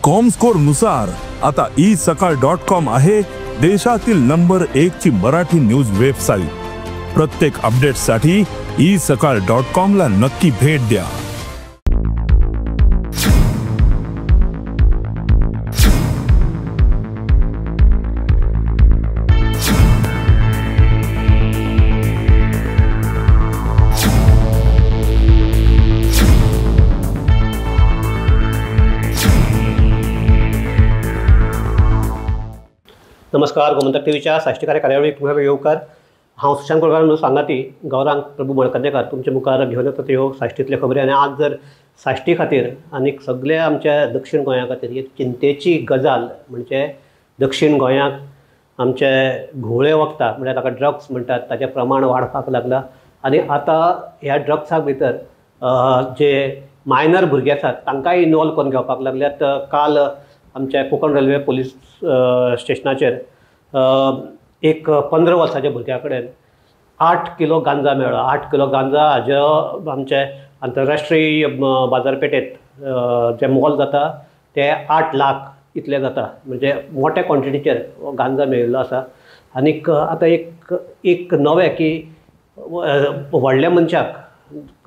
Comscore नुसार आता E सकाळ डॉट कॉम आहे देशातील नंबर 1 ची मराठी न्यूज वेबसाईट। प्रत्येक अपडेटसाठी ई सकाळ डॉट कॉम ला नक्की भेट द्या। नमस्कार, गोमंतक टीव्हीच्या साश्टीकार्य कार्यावळीक तुमकां येवकार। हांव सुशांत कोलकार म्हजो सांगाती गौरांग प्रभू मळकंदेकार तुमच्या मुखार घेवन येता त्यो साश्टींतल्यो खबरी। आनी आज जर साश्टी खातीर आनी सगळ्या आमच्या दक्षिण गोंया खातीर एक चिंतेची गजाल म्हणजे दक्षिण गोंयाक आमचे घुंवळे वखदां म्हळ्यार ताका ड्रग्स म्हणटात ताचें प्रमाण वाडपाक लागलां। आनी आतां ह्या ड्रग्सां भितर जे मायनर भुरगे आसात तांकांय इनवॉल्व करून घेवपाक लागल्यात। काल आमच्या कोंकण रेल्वे पोलीस स्टेशनाचेर एक 15 वर्साच्या भुरग्या कडेन 8 किलो गांजा मेळ्ळो। 8 किलो गांजा हाज्यो आमचे आंतरराष्ट्रीय बाजारपेठेंत जें मोल जाता तें 8 लाख इतलें जाता, म्हणजे मोठ्या क्वॉन्टिटीचेर गांजा मेळिल्लो आसा। आनीक आतां एक एक नवें की व्हडल्या मनशाक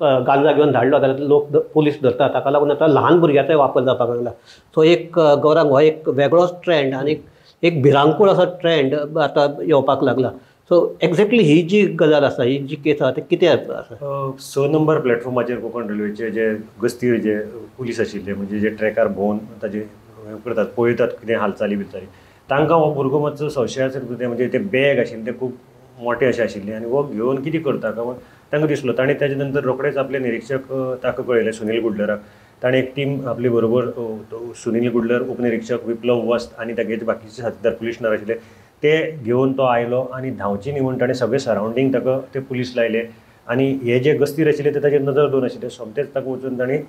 गांजा घेवन धाडलो जाल्यार लोक पोलीस धरतात, ताका लागून आतां ल्हान भुरग्याचोय वापर जावपाक लागला। सो एक गौरांग हो एक वेगळोच ट्रेंड आनी एक भिरांकूळ असो ट्रेंड आतां येवपाक लागला। सो एक्झॅक्टली ही जी गजाल आसा, ही जी केस आसा ती कितें आसा? 6 नंबर प्लॅटफॉर्माचेर कोंकण रेल्वेचे जे गस्तीर जे पुलीस आशिल्ले, म्हणजे जे ट्रॅकार भोंवन ताजे करतात, पळयतात कितें हालचाली बिलचाली, तांकां हो भुरगो मातसो संशयाचेर कितें म्हणजे ते बॅग आशिल्लें तें खूब मोटें अशें आशिल्लें आनी हो घेवन कितें करता काय म्हूण तांकां दिसलो। ताणें ताजे नंतर रोखडेच आपले निरिक्षक ताका कळयलें, सुनील गुडलराक। ताणें एक टीम आपले बरोबर सुनील गुडलर, उपनिरिक्षक विप्लव वस्त आनी तागेले बाकीचे साथीदार पुलिशनर आशिल्ले ते घेवन तो आयलो आनी धांवची न्ही म्हूण ताणें सगळे सरावंडींग ताका ते पुलीस लायले आनी हे जे गस्तीर आशिल्ले ते ताजेर नजर दवरून आशिल्ले। सोमतेच ताका वचून ताणें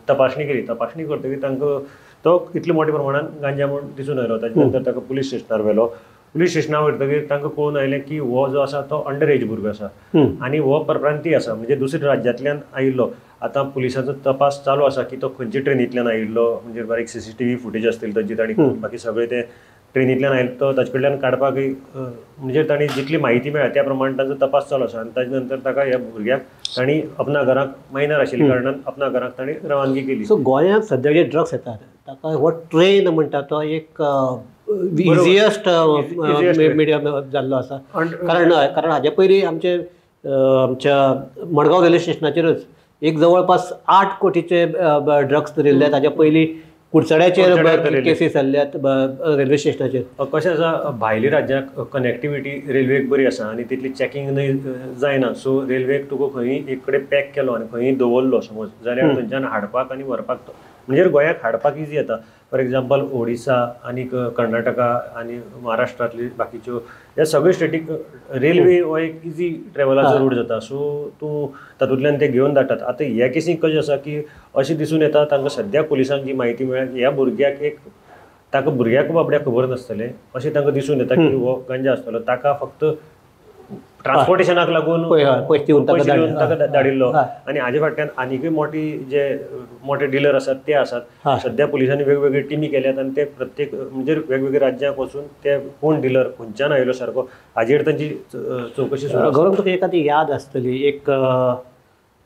तपासणी केली। तपासणी करतकीर तांकां तो इतले मोठ्या प्रमाणान गांजा म्हूण दिसून आयलो। ताजे नंतर ताका पुलीस स्टेशनार व्हेलो। पुलीस स्टेशनार वयतकीर तांकां कळून आयलें की हो जो आसा तो अंडर एज भुरगो आसा आनी हो परप्रांतीय आसा, म्हणजे दुसऱ्या राज्यांतल्यान आयिल्लो। आतां पुलिसांचो तपास चालू आसा की तो खंयचे ट्रेनींतल्यान आयिल्लो, म्हणजे बारीक CCTV footage आसतली ताजी, तांणी बाकी सगळें ते ट्रेनींतल्यान आयिल्लो तो ताजे कडल्यान काडपाक म्हणजे तांणी जितली म्हायती मेळ्ळ्या त्या प्रमाणे तांचो तपास चालू आसा। आनी ताजे नंतर ताका ह्या भुरग्याक तांणी अपना घराक, मायनर आशिल्ल्या कारणान अपना घराक तांणी रवानगी केली. सो गोंयांत सद्या जे ड्रग्स येतात ताका हो ट्रेन म्हणटा तो एक इजिएस्ट मिडियम जाल्लो आसा। कारण कारण हाजे पयलीं आमचे आमच्या मडगांव रेल्वे स्टेशनाचेरच एक जवळपास 8 कोटीचे ड्रग्स धरिल्ले। ताजे पयलीं कुडचड्याचेर केसीस जाल्ल्यात रेल्वे स्टेशनाचेर। कशें आसा, भायल्या राज्यांक कनेक्टिविटी रेल्वेक बरी आसा आनी तितली चॅकिंग न्हय जायना। सो रेल्वेक तुका खंय एक कडेन पॅक केलो आनी खंय दवरलो समज जाल्यार थंयच्यान हाडपाक आनी व्हरपाक म्हणजे गोंयाक हाडपाक इजी जाता। फॉर एग्जाम्पल ओडिसा आनी कर्नाटका आनी महाराष्ट्रांतली बाकीच्यो ह्या सगळ्यो स्टेटीक रेल्वे हो एक इजी ट्रॅवलाचो रूट जाता। सो तूं तातूंतल्यान ते घेवन धाडटात। आतां ह्या केसीक कशें आसा की अशें दिसून येता तांकां सद्या पुलिसांक जी म्हायती मेळ्ळ्या ह्या भुरग्याक एक ताका भुरग्याक बाबड्याक खबर नासतलें अशें तांकां दिसून येता की हो गांजा आसतलो, ताका फक्त ट्रान्सपोर्टेशनाक लागून पयशे दिवन ताका धाडिल्लो। आनी हाजे फाटल्यान आनीकय मोठी जे मोठे डिलर आसात ते आसात। सद्या पुलिसांनी वेगवेगळी टिमी केल्यात आनी ते प्रत्येक म्हणजे वेगवेगळ्या राज्यांक वचून ते कोण डिलर खंयच्यान आयलो सारको हाजेर तांची चवकशी सुरू. गौरव, तुका एखादी याद आसतली, एक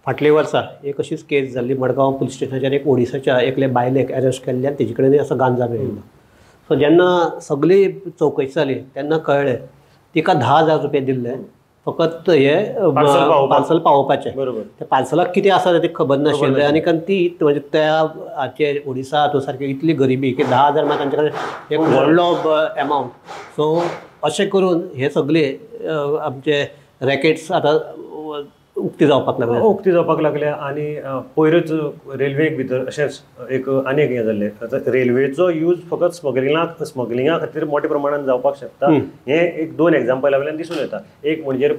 फाटल्या वर्सा एक अशीच केस जाल्ली मडगांव पुलीस स्टेशनाचेर एक ओडिसाच्या एकले बायलेक अरेस्ट केल्ले आनी तेजे कडेन असो गांजा मेळिल्लो. सो जेन्ना सगळी चवकशी जाली तेन्ना कळ्ळें तिका 10,000 रुपये दिल्ले फकत हे पार्सल पावोवपाचें. बरोबर, त्या पार्सलाक कितें आसा तें खबर नाशिल्लें. आनी कारण ती म्हणजे त्या हाचेर ओडिसा हातूंत सारकी इतली गरिबी की 10,000 म्हळ्यार तांचे कडेन एक व्हडलो एमावंट. सो अशें करून हे सगळे आमचे रॅकेट्स आतां उक्ती जावपाक लागले, उक्ती जावपाक लागल्या. आनी पयरूच रेल्वेक भितर अशेंच एक आनी एक हें जाल्लें. आतां रेल्वेचो यूज फकत स्मगलिंगा खातीर मोठ्या प्रमाणान जावपाक शकता हें एक 2 एग्जाम्पला वयल्यान दिसून येता. एक म्हणजे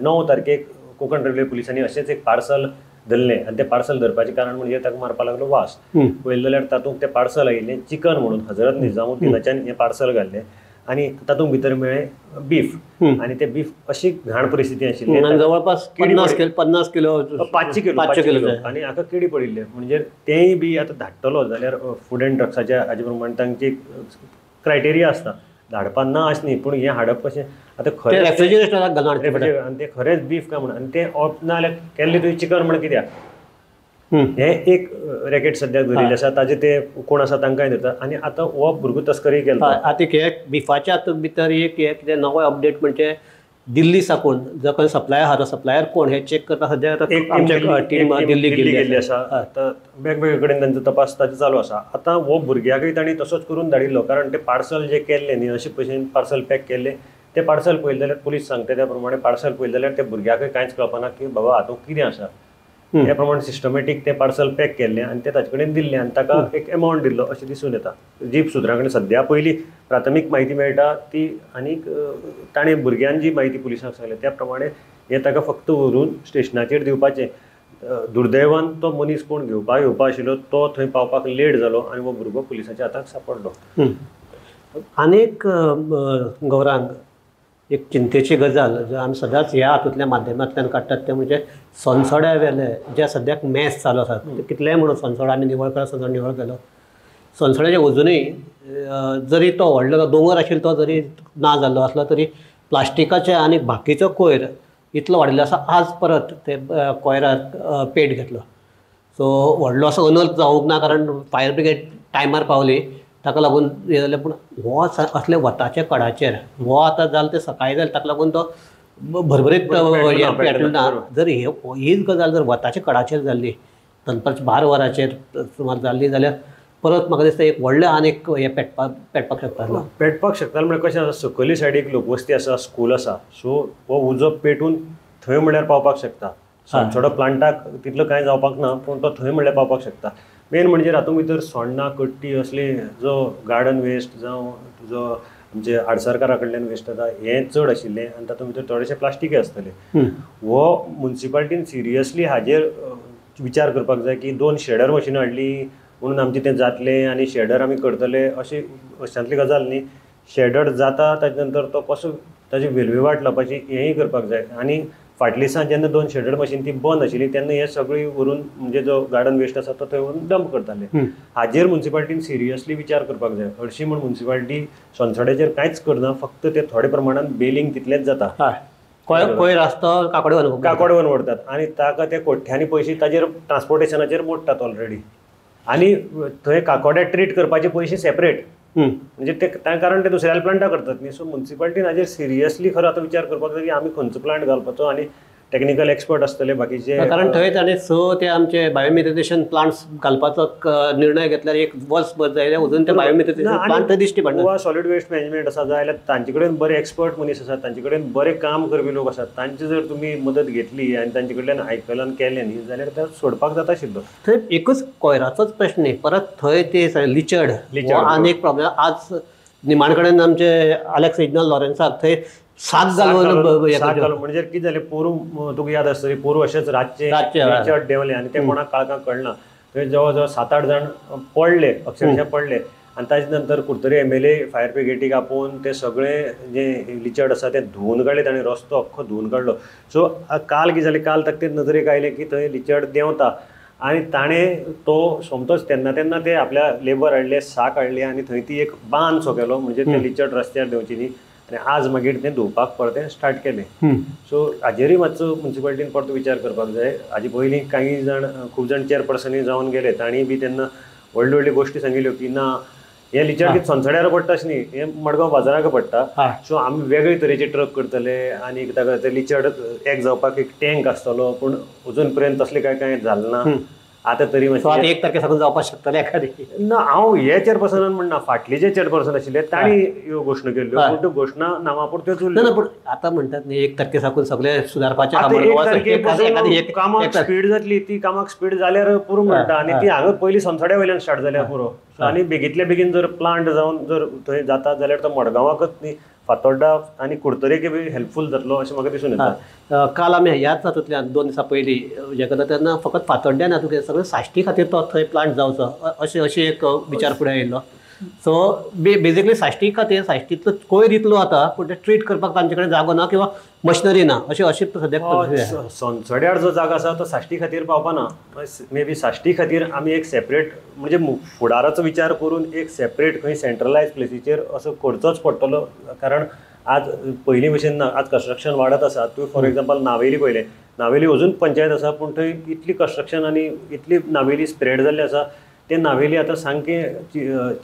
9 तारखेक कोंकण रेल्वे पुलिसांनी अशेंच एक पार्सल धरलें आनी तें पार्सल धरपाचें कारण म्हणजे ताका मारपाक लागलो वास. पळयलें जाल्यार तातूंत तें पार्सल आयिल्लें चिकन म्हणून हजरत निजामुद्दीनाच्यान हें पार्सल घाल्लें आनी तातूंत भितर मेळ्ळें बीफ आनी ते बीफ अशी घाण परिस्थिती आशिल्ली, जवळपास 50 किलो 500 किलो आनी हाका किडी पडिल्ले. म्हणजे तेंय बी आतां धाडटलो जाल्यार फूड एंड ड्रग्साच्या हाजे प्रमाणे तांची क्रायटेरिया आसता, धाडपा ना अशें न्ही, पूण हें हाडप कशें आतां खरें रेफ्रिजरेटराक घालून आनी तें खरेंच बीफ काय म्हणून आनी तें ना जाल्यार केल्लें तुवें चिकन म्हण कित्याक, हें एक रॅकेट सद्याक धरिल्लें आसा, ताजे ते कोण आसा तांकांय धरता. आनी आतां हो भुरगो तस्करी केला. आतां हे बिफाच्या भितर एक कितें नवो अपडेट म्हणजे दिल्ली साकून जो कोण सप्लायर आहा तो सप्लायर कोण हे चॅक करता सद्या आतां टीम दिल्ली गेल्ली आसा. आतां वेगवेगळे कडेन तांचो तपास ताचो चालू आसा. आतां हो भुरग्याकय तांणी तसोच करून धाडिल्लो, कारण ते पार्सल जे केल्लें न्ही अशे भशेन पार्सल पॅक केल्लें, तें पार्सल पळयलें जाल्यार पुलीस सांगता त्या प्रमाणे पार्सल पळयलें जाल्यार त्या भुरग्याकय कांयच कळपाना की बाबा हातूंत कितें आसा. त्या प्रमाणे सिस्टमॅटीक तें पार्सल पॅक केल्लें आनी तें ताचे कडेन दिल्लें आनी ताका एक एमावंट दिल्लो अशें दिसून येता. जी सुत्रां कडेन सद्या पयली प्राथमीक म्हायती मेळटा ती आनीक ताणें भुरग्यान जी म्हायती पुलिसांक सांगल्या त्या प्रमाणे हें ताका फक्त व्हरून स्टेशनाचेर दिवपाचें. दुर्दैवान तो मनीस कोण घेवपाक येवपा आशिल्लो तो थंय पावपाक लेट जालो आनी हो भुरगो पुलिसाच्या हाताक सापडलो. आनीक गौरांग एक चिंतेची गजाल जो आमी सदांच ह्या हातूंतल्या माध्यमांतल्यान काडटात तें म्हणजे सोनसोड्या वेले जे सद्याक मॅस चालू आसा, कितलेंय म्हणून सोनसोडो आमी निवळ केलो, सोनसोडो निवळ केलो, सोनसोड्याचे अजुनूय जरी तो व्हडलो दोंगर आशिल्लो तो जरी ना जाल्लो आसलो तरी प्लास्टिकाचे आनी बाकीचो कोयर इतलो वाडिल्लो आसा, आज परत ते कोयराक पेट घेतलो. सो व्हडलो असो अनर्थ जावंक ना कारण फायर ब्रिगेड टायमार पावली, ताका लागून हें जालें. पूण हो असले वताच्या कडाचेर हो आतां जालें तें सकाळीं जालें, ताका लागून तो भरभरीत पेटलो ना. जर हीच गजाल जर वताच्या कडाचेर जाल्ली, दनपारच्या 12 वरांचेर सुमार जाल्ली जाल्यार परत म्हाका दिसता एक व्हडलें आनीक हें पेटपाक शकतालो. पेटपाक शकतालो म्हळ्यार कशें आसा, सकयली सायडीक लोकवस्ती आसा, स्कूल आसा, सो हो उजो पेटून थंय म्हणल्यार पावपाक शकता. सोनसोडो प्लांटाक तितलो कांय जावपाक ना, पूण तो थंय म्हणल्यार पावपाक शकता. मेन म्हणजे हातूंत भितर सोण्णां कट्टी असले जो गार्डन वेस्ट जावं तुजो आमचे आडसरकारा कडल्यान वेस्ट जाता हें चड आशिल्लें आनी तातूंत भितर थोडेशे प्लास्टीकय आसतलें. हो मुन्सिपाल्टीन सिरियसली हाजेर विचार करपाक जाय की 2 शेडर मशिनां हाडलीं म्हणून आमचें तें जातलें आनी शेडर आमी करतले अशी अशांतली गजाल न्ही. शेडर जाता ताजे नंतर तो कसो ताजी विल्हेवाट लावपाची हेंय करपाक जाय. आनी फाटल्या दिसा जेन्ना 2 शेडर मशीन ती बंद आशिल्ली तेन्ना हे सगळी व्हरून म्हणजे जो गार्डन वेस्ट आसा तो थंय व्हरून डंप करताले. हाजेर मुन्सिपाल्टीन सिरियसली विचार करपाक जाय. हरशीं म्हूण मुन्सिपाल्टी सोनसड्याचेर कांयच करना, फक्त ते थोडे प्रमाणान बेलिंग तितलेंच जाता. कोयर आसता काकोडे व्हरतात आनी ताका ते कोट्यांनी पयशे ताजेर ट्रान्सपोर्टेशनाचेर मोडटात ऑलरेडी. आनी थंय काकोड्या ट्रीट करपाचे पयशे सेपरेट, म्हणजे ते कारण ते दुसऱ्या प्लांटा करतात न्ही. सो मुन्सिपाल्टीन हाजेर सिरियसली खरो आतां विचार करपाक जाय की आमी खंयचो प्लांट घालपाचो आनी टेक्निकल एक्सपर्ट आसतले बाकीचे, कारण थंय ताणें 6 ते आमचे बायोमिथेनेशन प्लांट्स घालपाचो निर्णय घेतल्यार एक वर्स भर जायले अजून ते बायोमिथेनेशन प्लांट दिश्टी पडना. गोवा सॉलिड वेस्ट मॅनेजमेंट आसा जाल्यार तांचे कडेन बरे एक्सपर्ट मनीस आसात, तांचे कडेन बरे काम करपी लोक आसात, तांची जर तुमी मदत घेतली आनी तांचे कडल्यान आयकल्यान आनी केलें न्ही जाल्यार ते सोडपाक जाता आशिल्लो. थंय एकूच कोयराचोच प्रश्न न्ही, परत थंय ते लिचड आनी एक प्रॉब्लेम. आज निमाण कडेन आमचे आलेक्स रेजिनाल्ड लॉरेन्साक थंय सात घालून म्हणजे कितें जालें, पोरूं तुका याद आसतली, पोरूं अशेंच रातचें लिचड देंवलें आनी तें कोणाक काळखाक कळना, थंय जवळ जवळ 7-8 जाण पडले, अक्षरशः पडले. आनी ताजे नंतर कुडतरी MLA fire ब्रिगेडीक आपोवन ते सगळें जें लिचड आसा तें धुवून काडलें, ताणें रस्तो अख्खो धुवून काडलो. सो काल कितें जालें, काल ताका ते नदरेक आयलें की थंय लिचड देंवता आनी ताणें तो सोमतोच तेन्ना तेन्ना ते आपल्या लेबर हाडले, साक हाडले आनी थंय ती एक बांद सो केलो, म्हणजे ते लिचड रस्त्यार देंवची न्ही. आनी आज मागीर तें धुवपाक परतें स्टार्ट केलें. सो हाजेरूय मातसो मुन्सिपाल्टीन परतो विचार करपाक जाय. हाजे पयलीं कांय जाण, खूब जाण चेअरपर्सनूय जावन गेले, तांणी बी तेन्ना व्हडल्यो व्हडल्यो गोश्टी सांगिल्ल्यो की ना हें लिचड कितें सोनसड्यार पडटा अशें न्ही, हें मडगांव बाजाराक पडटा. सो आमी वेगळे तरेचे ट्रक करतले आनी ताका ते लिचड एक जावपाक एक टँक आसतलो, पूण अजून पर्यंत तसलें कांय कांय जालें ना. आतां तरी एक तारखे साकून जावपाक शकतले एखादी ना. हांव हे चेअरपर्सनान म्हणना, फाटले जे चेअरपर्सन आशिल्ले तांणी ह्यो घोशणा केल्ल्यो, पूण त्यो घोशणा नांवा पुरत्योच उरल्यो. ना, पूण आतां म्हणटात न्ही 1 तारखे साकून सगळें सुदारपाचें. कामाक स्पीड जातली, ती कामाक स्पीड जाल्यार पुरो म्हणटा. आनी ती हांगा पयलीं सोनसड्या वयल्यान स्टार्ट जाल्यार पुरो. आनी बेगींतल्या बेगीन जर प्लांट जावन जर थंय जाता जाल्यार तो मडगांवाकच न्ही, फातोड्डा आनी कुडतरेक बी हेल्पफूल जातलो अशें म्हाका दिसून येता. काल आमी ह्याच हातूंतल्यान 2 दिसां पयलीं हें करता तेन्ना फकत फातोड्ड्यान हातूंत सगळें साश्टी खातीर तो थंय प्लांट जावचो अशें अशें एक विचार फुडें आयिल्लो. सो बेजिकली साश्टी खातीर साश्टींतलो कोयर इतलो जाता पूण ते ट्रीट करपाक तांचे कडेन जागो ना किंवा मशिनरी ना अशी अशी सद्याक सोनसड्यार जो जागो आसा तो साश्टी खातीर पावपा ना. मे बी साश्टी खातीर आमी एक सेपरेट म्हणजे फुडाराचो विचार करून एक सेपरेट खंय सेंट्रलायज प्लेसीचेर असो करचोच पडटलो. कारण आज पयलीं भशेन ना, आज कन्स्ट्रक्शन वाडत आसा. तूं फॉर एग्जाम्पल नावेली पळयलें, नावेली अजून पंचायत आसा पूण थंय इतली कन्स्ट्रक्शन आनी इतली नावेली स्प्रेड जाल्ली आसा. ते नावेली आतां सामकें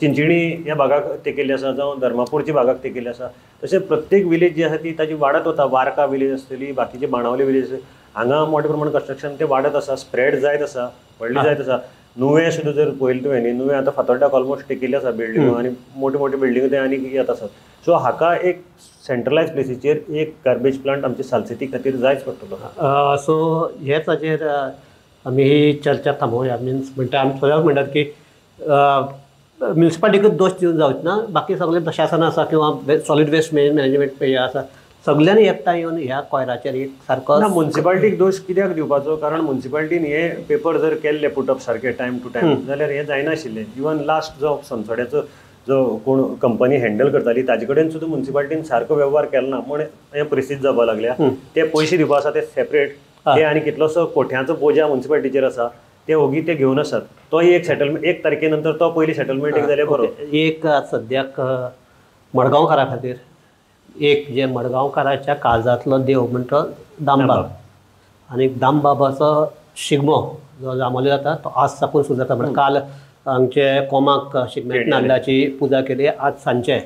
चिंचिणी ह्या भागाक तेंकिल्ली आसा जावं धर्मापूरच्या भागाक तेंकिल्ली आसा. तशें प्रत्येक विलेज जी आसा ती ताजी वाडत वता. वारका विलेज आसतली, बाकीचे बाणावली विलेज, हांगा मोठ्या प्रमाणात कन्स्ट्रक्शन ते वाडत आसा, स्प्रेड जायत आसा, व्हडली जायत आसा. नुवें सुद्दां जर पळयलें तुवें न्ही, नुवें आतां फातोड्ड्याक ऑलमोस्ट टेकिल्ले आसा बिल्डिंगो आनी मोट्यो मोट्यो बिल्डिंगो ते आनी येत आसात. सो हाका एक सेंट्रलायज प्लेसीचेर एक गार्बेज प्लांट आमचे सालसेती खातीर जायच पडटलो. सो हेच हाजेर आमी ही चर्चा थांबोवया. मिन्स म्हणटा आमी सदांच म्हणटात की म्युनिसिपालिटीकूच दोश दिवन जावच ना, बाकी सगळें प्रशासन आसा किंवा सॉलीड वेस्ट मॅनेजमेंट हें आसा, सगळ्यांनी एकठांय येवन ह्या कोयराचेर एक सारको. ना, म्युनिसिपालिटीक दोश कित्याक दिवपाचो, कारण म्युनिसिपालिटीन हे पेपर जर केल्ले पुटअप सारके टायम टू टायम जाल्यार हें जायनाशिल्लें. इवन लास्ट जो सोनसड्याचो जो कोण कंपनी हँडल करताली ताजे कडेन सुद्दां म्युनिसिपालिटीन सारको वेव्हार केलो ना म्हूण हें परिस्थिती जावपाक लागल्या. ते पयशे दिवपा आसा ते सेपरेट, ते आनी कितलोसो कोठ्यांचो बोजा म्युनिसिपालिटीचेर आसा ते ओगी ते घेवन आसात. तोय एक सेटलमेंट एक तारखे नंतर तो पयली सेटलमेंट एक जाल्यार बरो. एक सद्याक मडगांवकारा खातीर एक जे मडगांवकाराच्या काळजांतलो देव म्हणटा दामबाब, आनी दामबाबाचो शिगमो जो जांबावले जाता तो आज साकून सुरू जाता. म्हणजे काल हांगचे कोमाक शिगम्याक नाल्लाची पुजा केली, आज सांजचे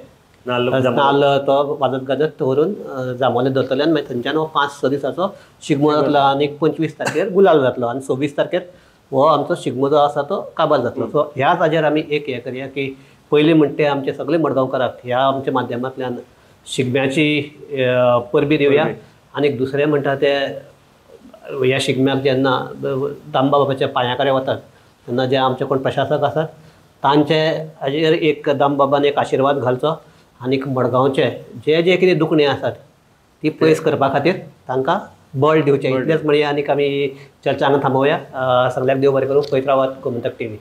नाल्ल तो वाजत गाजत दवरून जांबावले दवरतले आनी मागीर थंयच्यान हो 5-6 दिसाचो शिगमो जातलो आनी 25 तारखेर गुलाल जातलो आनी 26 तारखेर हो आमचो शिगमो जो आसा तो काबार जातलो. सो ह्याच हाजेर आमी एक हें करया की पयलीं म्हणटा ते आमचे सगळे मडगांवकाराक ह्या आमच्या माध्यमांतल्यान शिगम्याची परबी दिवया आनी दुसरें म्हणटा ते ह्या शिगम्याक जेन्ना दामबाबाच्या पांया कडेन वतात तेन्ना जे आमचे कोण प्रशासक आसात तांचे हाजेर एक दामबाबान एक आशिर्वाद घालचो आनी मडगांवचे जे जे कितें दुखणें आसात ती पयस करपा खातीर तांकां बळ दिवचें. इतलेंच म्हणया आनी आमी चर्चा हांगा थांबोवया. सगळ्यांक देव बरें करूं. पळयत रावात गोमंतक टीव्ही.